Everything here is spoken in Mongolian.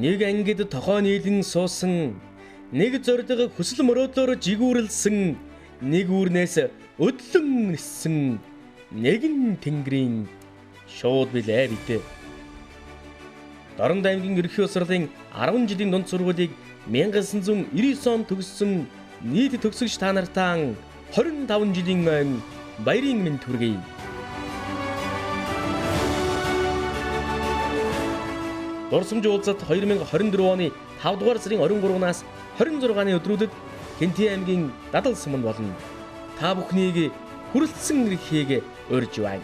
Нэг ангид тохоо нийлэн суусан, нэг зорилго хүсэл мөрөөдлөөр жигүүрлсэн, нэг үүрнээс өдлөн ниссэн нэгэн тэнгэрийн шууд билээ бид. Дорнод аймгийн ерөнхий боловсролын 10 жилийн дунд сургуулийг 1999 онд төгссөн нийт төгсөгч та нартаа 25 жилийн ойн баярын мэнд хүргэе. Дурсамж уулзалт 2024 оны 5 дугаар сарын 23-наас 26-ны өдрүүдэд Хэнтий аймгийн Дадал суманд болно. Та бүхнийг хүрэлцэн ирэхийг урьж байна.